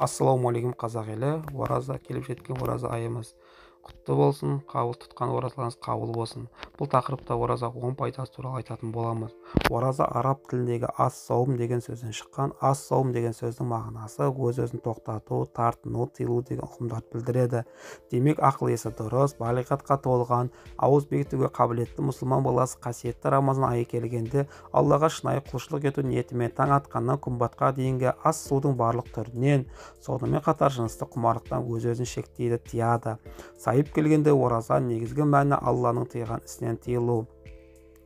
Ассалаумағалейкум, қазақ елі! Ораза келіп жеткен, ораза айымыз құтты болсын, қабыл тұтқан оразаларыңыз қабыл болсын. Бұл тақырыпта ораза 10 пайдасы туралы айтатын боламыз. Ораза араб тіліндегі ас-сауым деген сөзден шыққан. Ас-сауым деген сөздің мағынасы өз-өзін тоқтату, тартыну, тыйылу деген ұғымдарды білдіреді. Демек, ақыл есі дұрыс, балиғатқа толған, ауыз бекітуге қабілетті мұсылман баласы қасиетті Рамазан айы келгенде Аллаға шынайы құлшылық ету ниетімен таң атқаннан күн батқа дейінгі ас-судың барлық түрінен, сонымен қатар жыныстық құмарлықтан өз-өзін шектейді, тыяды. Сайып келгенде, ораза негізгі мәні Алланың тыйған ісінен тыйылу.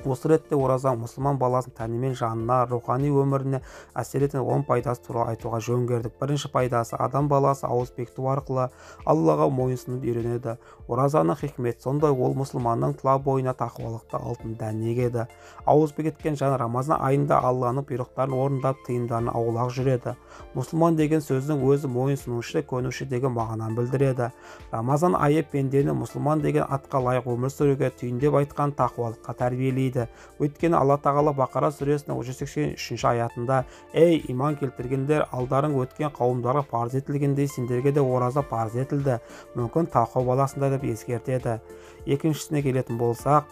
Осы ретте ораза мұсылман баласының тәні мен жанына, рухани өміріне әсер ететін 10 пайдасы туралы айтуға жөн көрдік. Бірінші пайдасы: адам баласы ауыз бекіту арқылы Аллаға мойынсұнып үйренеді. Оразаның хикметі сондай, ол мұсылманның тұла бойына тақуалықты алтын дән егеді. Ауыз бекіткен жан Рамазан айында Алланың бұйрықтарын орындап, тыйымдарынан аулақ жүреді. Мұсылман деген сөздің өзі мойынсұнушы, көнуші деген мағынаны білдіреді. Рамазан айы пендені мұсылман деген атқа лайық өмір сүруге, түйіндеп айтқан, тақуалыққа тәрбиелейді. Өйткені Алла Тағала Бақара сүресінің 183 аятында: «Ей, иман келтіргендер, алдарың өткен қауымдарға парыз етілгендей, сендерге де ораза парыз етілді, мүмкін, тақуа боласыңдар», – деп ескертеді. Екіншісіне келетін болсақ,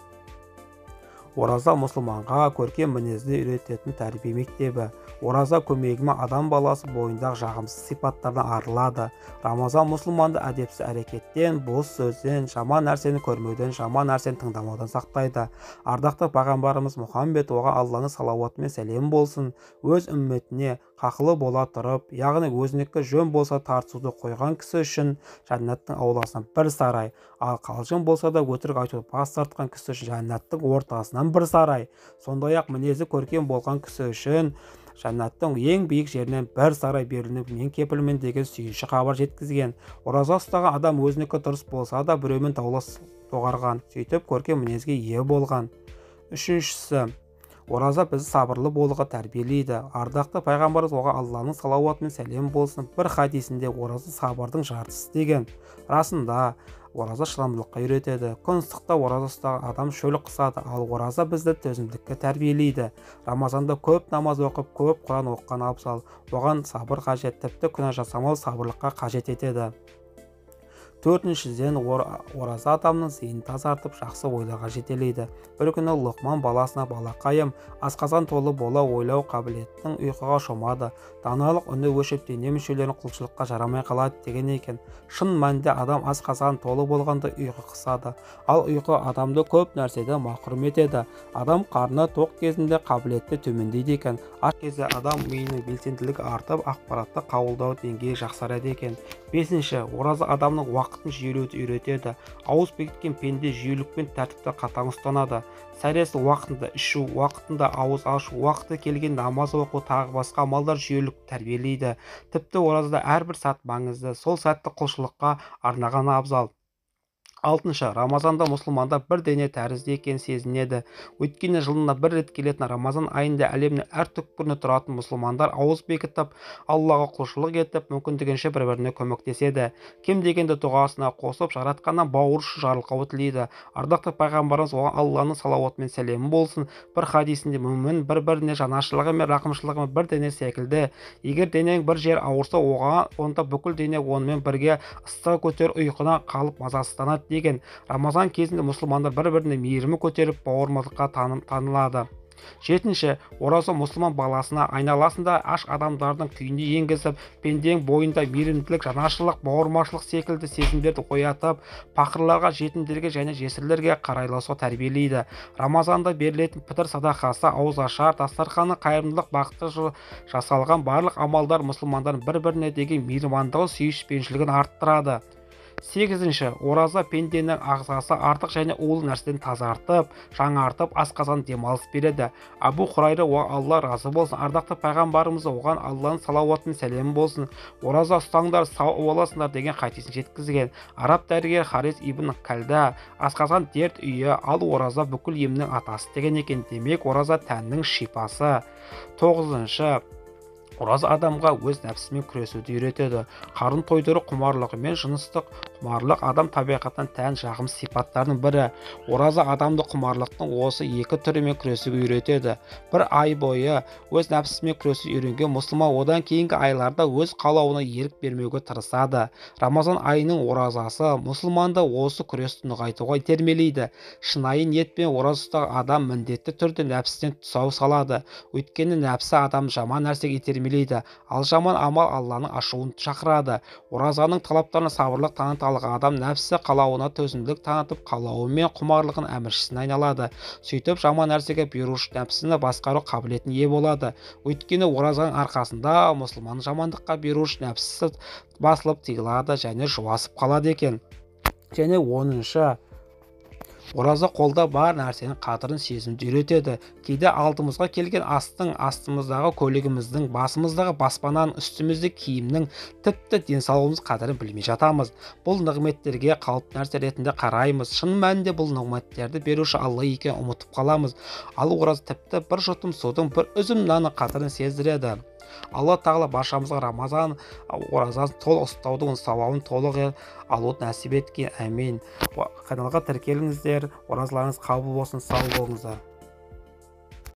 ораза мұсылманға көркем мінезді үйрететін тәрбие мектебі. Ораза көмегімен адам баласы бойындағы жағымсыз сипаттардан арылады. Рамазан мұсылманды әдепсіз әрекеттен, бос сөзден, жаман нәрсені көрмеуден, жаман нәрсені тыңдамаудан сақтайды. Ардақты пайғамбарымыз Мұхаммед, оған Алланың салауаты мен сәлемі болсын, өз үмметіне қақылы бола тұрып, яғни өзінікі жөн болса, тартысуды қойған кісі үшін жәннаттың ауласынан бір сарай, ал қалжың болса да, өтірік айтуды бас тартқан кісі үшін жәннаттың ортасынан бір сарай, сондай-ақ мінезі көркем болған кісі үшін жәннаттың ең биік жерінен бір сарай берілуіне мен кепілмін деген сүйінші хабар жеткізген. Ораза ұстаған адам өзінікі дұрыс болса да, біреумен даулас доғарған, сөйтіп көркем мінезге ие болған. Үшіншісі: ораза бізді сабырлы болуға тәрбиелейді. Ардақты пайғамбарымыз, оған Алланың салауаты мен сәлемі болсын, бір хадисінде: «Ораза сабырдың жартысы», – деген. Расында, ораза шыдамдылыққа үйретеді. Күн ыстықта ораза ұстаған адам шөл қысады, ал ораза бізді төзімділікке тәрбиелейді. Рамазанда көп намаз оқып, көп Құран оқыған абзал. Оған сабыр қажет. Тіпті күнә жасамау сабырлыққа қажет етеді. Төртіншіден, ораза адамның зейінін тазартып, жақсы ойларға жетелейді. Бір күні Лұқман баласына: «Балақайым, асқазан толы бола ойлау қабілеттің ұйқыға шомады, даналық үні өшіп, дене мүшелерің құлшылыққа жарамай қалады», – деген екен. Шын мәнінде, адам асқазан толы болғанда ұйқы қысады, ал ұйқы адамды көп нәрседен мақұрым етеді. Адам қарны тоқ кезінде қабілеті төмендейді екен. Аш кезде адам миының белсенділігі артып, ақпаратты қабылдау деңгейі жақсарады екен. Бесінші, ораза адамның уақытын жүйелеуді үйретеді. Ауыз бекіткен пенде жүйелік пен тәртіпті қатаң ұстанады. Сәресі уақытында ішу, уақытында ауыз ашу, уақыты келген намаз оқу, тағы басқа амалдар жүйелік тәрбиелейді. Тіпті оразада әрбір сәт маңызды, сол сәтті құлшылыққа арнаған абзал. Алтыншы, Рамазанда мұсылмандар бір дене тәрізді екенін сезінеді. Өйткені жылына бір рет келетін Рамазан айында әлемнің әр түкпірінде тұратын мұсылмандар ауыз бекітіп, Аллаға құлшылық етіп, мүмкіндігінше бір біріне көмектеседі, кем дегенде дұғасына қосып, Жаратқаннан бауыр үшін жарылқау тілейді. Ардақты пайғамбарымыз, оған Алланың салауаты мен сәлемі болсын, бір хадисінде: «Мүмін бір біріне жанашырлығы мен рақымшылығымен бір дене секілді. Егер дененің бір жері ауырса, оған онда бүкіл дене онымен бірге ыстығы көтеріп, ұйқыдан қалып, мазасызданады», – деген. Рамазан кезінде мұсылмандар бір біріне мейірімі көтеріп, бауырмалдыққа танылады. Жетінші, ораза мұсылман баласына айналасында аш адамдардың күйіне енгізіп, пенденің бойында мейірімділік, жанашырлық, бауырмашылық секілді сезімдерді оятып, пақырларға, жетімдерге және жесірлерге қарайласуға тәрбиелейді. Рамазанда берілетін пітір садақасы, ауызашар дастарханы, қайырымдылық бағытта жасалған барлық амалдар мұсылмандардың бір біріне деген мейірбандығы, сүйіспеншілігін арттырады. Сегізінші, ораза пенденің ағзасы артық және улы нәрседен тазартып, жаңартып, асқазан демалыс береді. Абу Хурайра, оған Алла разы болсын, ардақты пайғамбарымыз, оған Алланың салауаты мен сәлемі болсын, «Ораза ұстаңдар, сау боласыңдар» деген хадисін жеткізген. Араб дәрігері Харис ибн Калда: «Асқазан – дерт үйі, ал ораза – бүкіл емнің атасы», – деген екен. Демек, ораза – тәннің шипасы. Тоғызыншы, ораза адамға өз нәпсісімен күресуді үйретеді. Қарын тойдыру құмарлығы мен жыныстық Құмарлық адам табиғатына тән жағымсыз сипаттардың бірі. Ораза адамды құмарлықтың осы екі түрімен күресуге үйретеді. Бір ай бойы өз нәпсісімен күресуді үйренген мұсылман одан кейінгі айларда өз қалауына ерік бермеуге тырысады. Рамазан айының оразасы мұсылманды осы күресті нығайтуға итермелейді. Шынайы ниетпен ораза ұстаған адам міндетті түрде нәпсісінен тұсау салады. Өйткені нәпсі адамды жаман нәрсеге итермелейді, ал жаман амал Алланың ашуын шақырады. Оразаның талаптарына сабырлық таныта алған адам нәпсі қалауына төзімділік танытып, қалауы мен құмарлығын әміршісіне айналады. Сөйтіп жаман нәрсеге бұйырушы нәпсіні басқару қабілетіне ие болады. Өйткені оразаның арқасында мұсылман жамандыққа бұйырушы нәпсісі басылып тыйылады және жуасып қалады екен. Және 10-шы, ораза қолда бар нәрсенің қадірін сезінуді үйретеді. Кейде алдымызға келген астың, астымыздағы көлігіміздің, басымыздағы баспананың, үстіміздегі киімнің, тіпті денсаулығымыз қадірін білмей жатамыз. Бұл нығметтерге қалыпты нәрсе ретінде қараймыз. Шын мәнінде бұл нығметтерді беруші Алла екенін ұмытып қаламыз. Ал ораза тіпті бір жұтым судың, бір үзім нанның қадірін сездіреді. Алла тағала баршамызға Рамазан оразасын толық ұстаудың сауабын толық алуды нәсіп еткен. Әмин. Каналға тіркеліңіздер. Оразаларыңыз қабыл болсын. Сау болыңыздар.